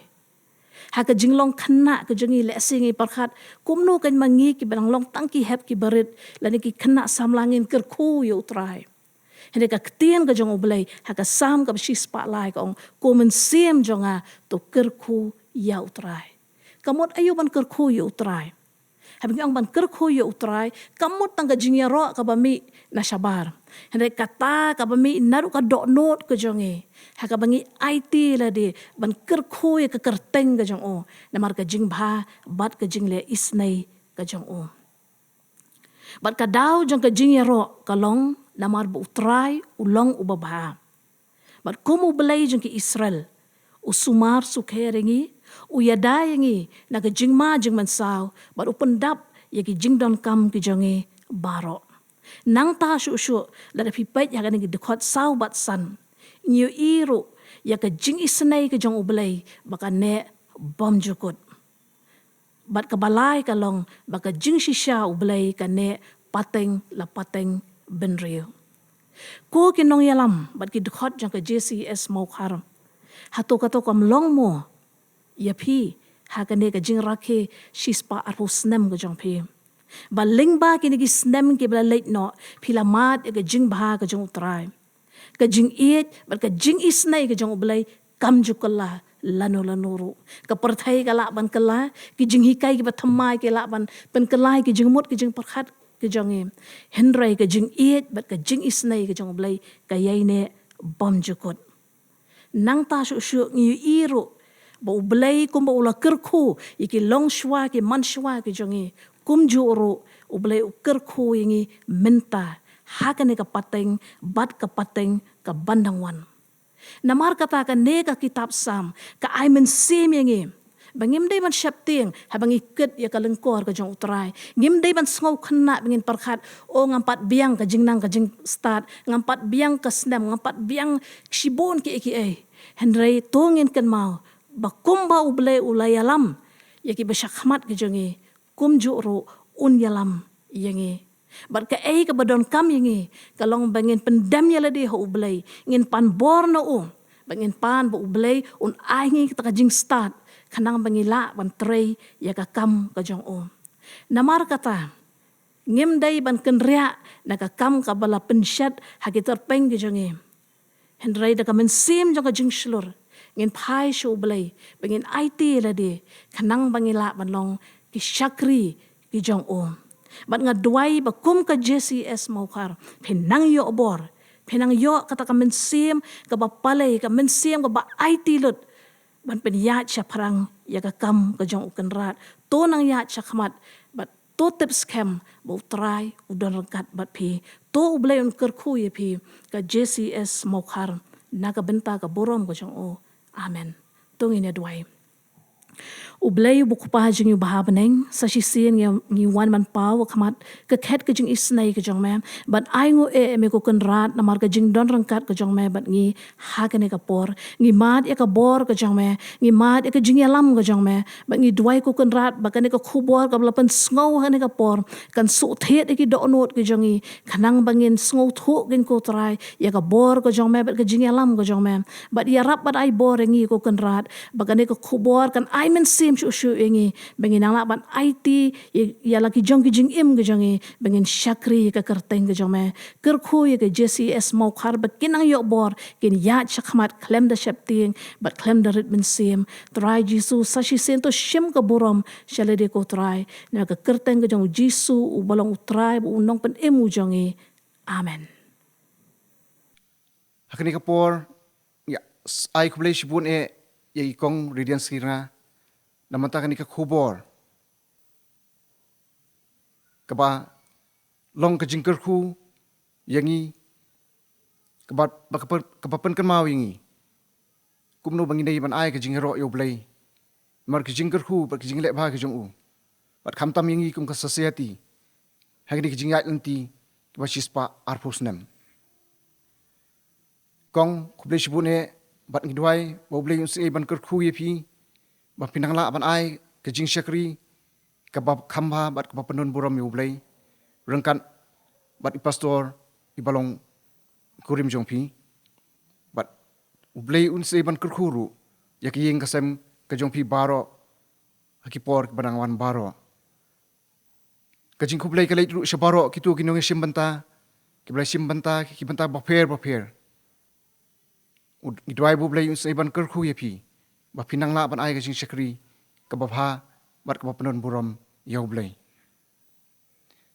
Ha ka jinglong khynnah ka jong ngi, lehse ngi pyrkhat, kumno kein ma ngi kiba dang long tang ki hep kiba rit, lane ki khynnah samla, ngin kyrkhu ïa U Trai? Hynrei ka ktien ka jong U Blei ha ka Salm kaba shispah lai ka ong, ko mynsiem jong nga, to kyrkhu ïa U Trai. Ka mut aïu ban kyrkhu ïa U Trai? Haba ngi ong ban kyrkhu ïa U Trai, kam mut tang ka jingïaroh kaba mih na shabar. Hynrei kata kaba mih naduh ka dohnud ka jong ngi, ha kaba ngi aiti lade ban kyrkhu ïa ka kyrteng ka jong u, namar ka jingbha bad ka jingleh isynei ka jong u. Bad ka daw jong ka jingïaroh ka long namar ba U Trai u long uba bha. Bad kum U Blei jong ki Israel, u sumar sukher ïa ngi, u ïada ïa ngi na ka jingma jingmynsaw, bad u pyndap ïa ki jingdonkam ki jong ngi baroh. Nangta shuh shuh, lada phi peit ïa kane ki dkhot saw bad san, ngi ïohi ruh ïa ka jingisynei ka jong U Blei ba ka neh bymjukut. Bad kaba lai ka long ba ka jingshisha U Blei ka neh pateng la pateng bynriew. Ko ki nongïalam bad ki dkhot jong ka J C E S Mawkhar, hato kato kam long mo ïa phi ha kane ka jingrakhe shispah arphew snem ka jong phi? Ba lyngba kine ki snem kiba la leit noh, phi la mad ïa ka jingbha ka jong U Trai. Ka jingïeit bad ka jingisynei ka jong U Blei kam ju kylla lano lano ruh. Ka pyrthei ka lah ban kylla, ki jinghikai kiba thymmai ki lah ban pynkylla ki jingmut ki jingpyrkhat ki jong ngi. Hynrei ka jingïeit bad ka jingisynei ka jong U Blei ka ïaineh bymjukut. Nangta shuh shuh ngi ïohi ruh ba U Blei kumba u la kyrkhu ïa ki longshuwa ki manshuwa ki jong ngi, kumjuh ruh U Blei u kyrkhu ïa ngi mynta ha kane ka pateng bad ka pateng kaban dang wan. Namar kata kane ka kitab Salm ka ai mynsiem ïa ngi ba ngim dei ban sheptieng haba ngi kit ïa ka lyngkor ka jong U Trai. Ngim dei ban sngew khynnah ba ngin pyrkhat, o, ngam pat biang ka jingnang ka jingstad, ngam pat biang ka snem, ngam pat biang shibun kiei kiei. Hynrei to ngin kynmaw ba kumba U Blei u la ïalam ïa kiba shakhmat ki jong ngi, kumjuh ruh un ïalam ïa ngi. Bad kaei kaba donkam ïa ngi ka long ba ngin pyndem ïa lade ha U Blei, ngin pan bor na u, ba ngin pan ba U Blei un ai ngi kata ka jingstad, khnang ba ngi lah ban trei ïa ka kam ka jong u. Namar kata ngim dei ban kynriah na ka kam kaba la pynshet ha ki tyrpeng ki jong ngi. Hynrei da ka mynsiem jong ka jingshlur ngin phai sha U Blei ba ngin aiti ïa lade, khnang ba ngin lah ban long ki shakri ki jong u. Bad nga duwai ba kum ka J C E S Mawkhar, phin nang ïoh bor, phin nang ïoh kata ka mynsiem kaba palei, ka mynsiem kaba aiti lut, ban pynïaid shaphrang ïa ka kam ka jong U Kynrad. To nang ïaid shakhmat bad to tip skhem ba U Trai u don ryngkat bad phi. To U Blei un kyrkhu ïa phi, ka J C E S Mawkhar, na ka bynta ka burom ka jong u. Amen. To ngin ïa duwai. U Blei uba U Kpa jong ngi uba ha bneng, sa shisien ngi, ngi wan ban paw ha khmat ka khet ka jingisynei ka jong me. Bad ainguh eh me ko Kynrad namar ka jingdon ryngkat ka jong me bad ngi ha kane ka por. Ngi mad ïa ka bor ka jong me, ngi mad ïa ka jingïalam ka jong me. Bad ngi duwai ko Kynrad ba kane ka khubor kaba la pynsngew ha kane ka por kan suk thied ïa ki dohnud ki jong ngi, khnang ba ngin sngewthuh kin ko Trai ïa ka bor ka jong me bad ka jingïalam ka jong me. Bad ïarap bad ai bor ïa ngi ko Kynrad ba kane ka khubor kan ai mynsiem Shuh shuh ïa ngi ba ngin nang lah ban aiti ïa la ki jong ki jingim ka jong ngi ba ngin shakri ïa ka kyrteng ka jong me. Kyrkhu ïa ka J C S Mawkhar ba kin nang ïoh bor, kin ïaid shakhmat khlem da sheptieng bad khlem da rit mynsiem. Trai Jisu, sa shisien to shim ka burom sha lade ko Trai, na ka kyrteng ka jong u Jisu uba long u Trai bad u Nongpynim u jong ngi. Amen. Ha kane ka por, ïa, ai khublei shibun eh ïa i Kong Radiance Sirnga namar kane ka khubor kaba long ka jingkyrkhu ïa ngi, kaba, ba, kaba, kaba pynkynmaw ïa ngi kumno ba ngin dei ban ai ka jingïaroh ïa U Blei namar ka jingkyrkhu bad ka jingleh bha ka jong u, bad khamtam ïa ngi kum ka society ha kine ki jingïaid lynti kiba shispah arphew snem. Kong, khublei shibun eh, bad ngi duwai ba U Blei un sa ïai ban kyrkhu ïa phi ba phi nang lah ban ai ka jingshakri kaba kham bha bad kaba pyndon burom ïa U Blei ryngkat bad i pastor iba long kurim jong phi. Bad U Blei un sa ïai ban kyrkhu ruh ïa ka ïing ka sem ka jong phi baroh ha ki por kiba nang wan baroh. Ka jingkhublei ka leit ruh sha baroh kito ki nongïashim bynta kiba la shim bynta ki bynta bapher bapher. Ngi duwai ba U Blei un sa ïai ban kyrkhu ïa phi ba phin nang lah ban ai ka jingshakri kaba bha bad kaba pyndon burom ïa U Blei.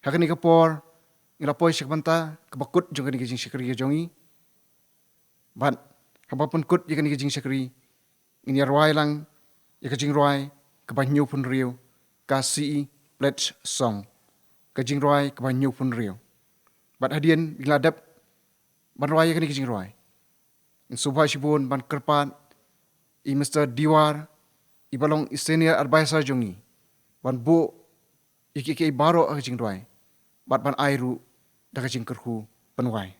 Ha kane ka por ngi la poi sha ka bynta kaba kut jong kane ka jingshakri ka jong ngi. Bad haba pynkut ïa kane ka jingshakri ngin ïa rwai lang ïa ka jingrwai kaba hynñiewphew hynriew, ka C E Pledge Song, ka jingrwai kaba hynñiewphew hynriew. Bad hadien ba ngi la dep ban rwai ïa kane ka jingrwai, ngin sngewbha shibun ban kyrpad ïa i Mister Diwar iba long i senior advisor jong ngi ban buh ïa kiei kiei baroh ha ka jingrwai bad ban ai ruh da ka jingkyrkhu pynwai.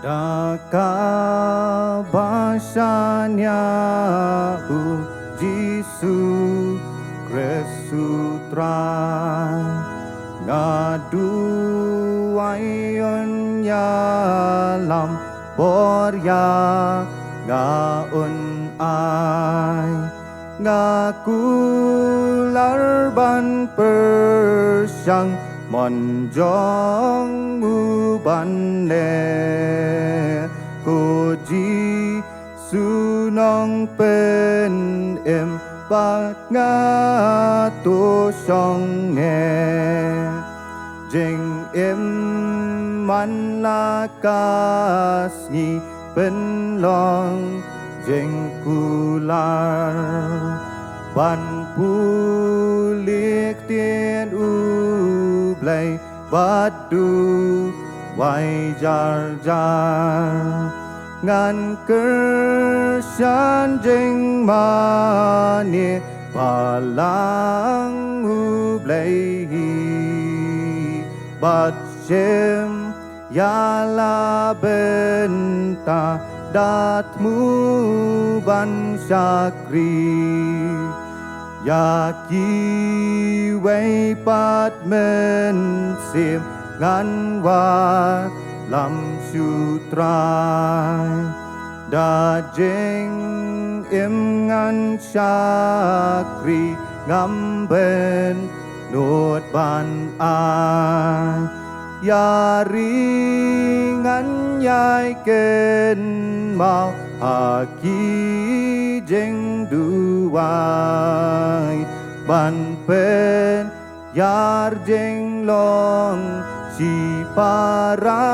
Da kaba shaniah U Jisu Khrist U Trai, nga duwai un ïalam bor ïa nga un ai. Nga kular ban pyrshang mon jong u ban leh, ko Jisu Nongpynim, bad nga to shong ne. Jingim man la ka sngi pynlong jingkular, ban pule ktien U Blei bad duwai jar jar. Ngan kyrshan jingmane Balang U Blei hi, bad shim ïa la bynta da thmu ban shakri ïa kiwei pat mynsiem. Ngan wallam sha U Trai da jingim ngan shakri, ngam bynnud ban ai. Ïa ri ngan ïai kynmaw ha ki jingduwai, ban pynïar jinglong shipara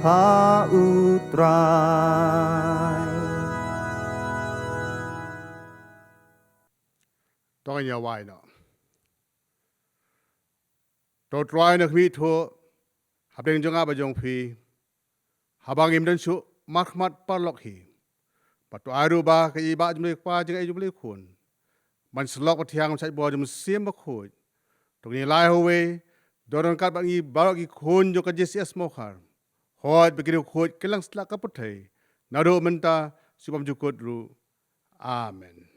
ha U Trai. To ngin ïa wai noh. To Trai, na khmih thuh hapdeng jong nga bad jong phi, haba ngim don shuh markhmat paralok hi. Bad to ai ruh ba ka ïeit jong U Blei Kpa, jong ka ïeit jong U Blei Khun, ban shlok ba thiang, ban shait bor jong U Mynsiem Bakhuid, to ngin ïalai ha uwei, don ryngkat bad ngi baroh ki khun jong ka J C S Mawkhar. Hooid ba ki riewkhuid kin lang shlak ka pyrthei, naduh mynta shu bymjukut ruh. Amen.